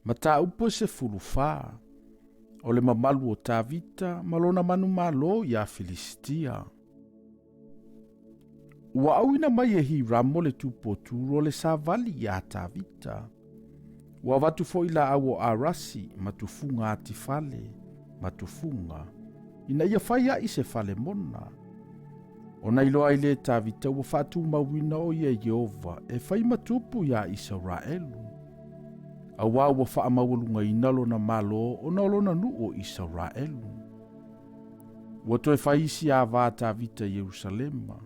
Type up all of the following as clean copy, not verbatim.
Mataupu e 14, O le mamalu o Tavita ma lona manumalo iā Filisitia. Ua auina mai e Hiramo le tupu o Turo le savali iā Tavita. Ua avatu foi laau o Arasi ma tufuga atifale ma tufuga, ina ia fai aʻi se fale mona. Ona iloa ai lea e Tavita ua faatumauina o ia e Ieova e fai ma tupu iā Isaraelu, auā ua faamaualugaina lona malo ona o lona nuu o Isaraelu. Ua toe fai isi ava a Tavita i Ierusalema,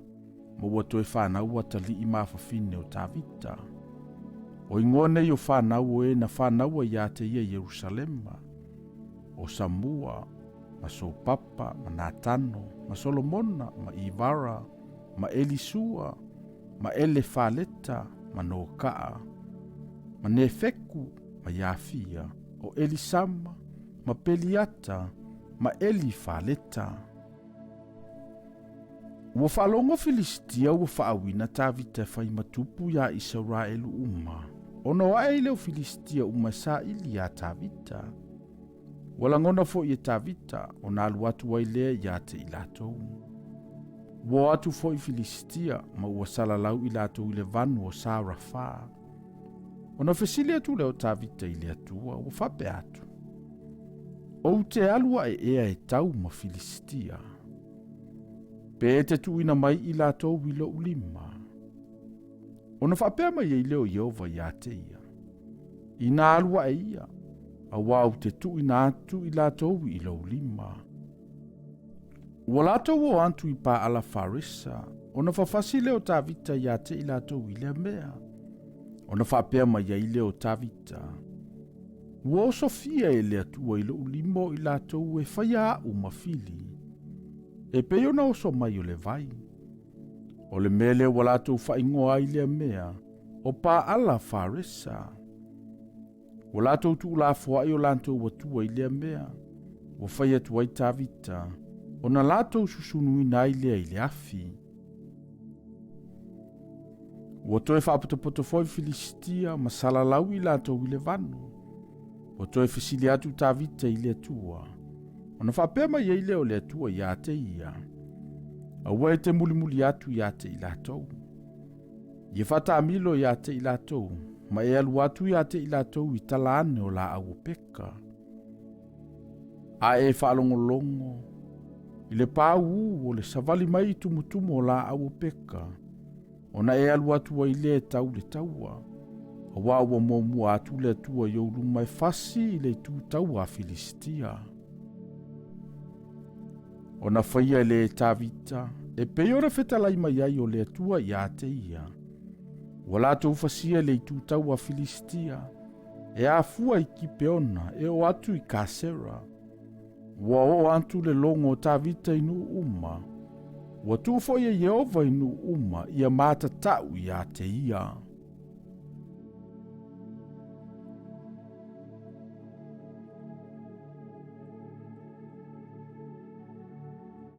ma ua toe fanau atalii ma afafine o Tavita. O igoa nei o fanau o e na fanaua iā te ia i Ierusalema, o Samua, ma Sopapa, ma Natano, ma Solomona, ma Ivara, ma Elisua, ma Elefaleta, ma Nokaa, ma Nefeku, ma Iafia, o Elisama, ma Peliata, ma Elifaleta. Ua faalogo Filisitia ua faauina Tavita e fai ma tupu iā Isaraelu uma, ona o aʻe ai lea o Filisitia uma e saili iā Tavita. Ua lagona foi e Tavita, ona alu atu ai lea iā te i latou. Ua o atu foi Filisitia, ma ua salalau i latou i le vanu o Sarafa. Ona fesili atu lea o Tavita i le Atua, ua faapea atu, Ou te alu aʻe ea e tau ma Filisitia, pe e te tuuina mai i latou i loʻu lima? Ona faapea mai ai lea o Ieova iā te ia, Inā alu aʻe ia, auā ou te tuuina atu i latou i lou lima. Ua latou o atu i Paala Faresa, ona fafasi lea o Tavita iā te i latou i lea mea. Ona faapea mai ai lea o Tavita, Ua osofia e le Atua i loʻu lima o i latou e faia aʻu ma fili, e pei ona oso mai o le vai. O le mea lea ua latou faaigoa ai lea mea, o Paala Faresa. Ua latou tuulafoai o latou atua i lea mea, ua fai atu ai Tavita, ona latou susunuina ai lea i le afi. Ua toe faapotopoto foi Filisitia ma salalau i latou i le vanu. Ua toe fesili atu Tavita i le Atua, ona faapea mai ai lea o le Atua iā te ia, Aua e te mulimuli atu iā te i latou. Ia faataamilo iā te i latou, ma e alu atu iā te i latou i tala ane o laau o peka. A e faalogologo i le pāū o le savali mai i tumutumu o laau o peka, ona e alu atu ai lea e tau le taua, auā ua muamua atu le Atua i ou luma e fasi i le itu taua a Filisitia. Ona faia e le Tavita, e pei ona fetalai mai ai o le Atua iā te ia. Ua latou fasia le itu taua a Filisitia, e afua i Kipeona e oo atu i Kasera. Ua oo atu le logo o Tavita i nuu uma. Ua tuu foi e Ieova i nuu uma ia matatau iā te ia.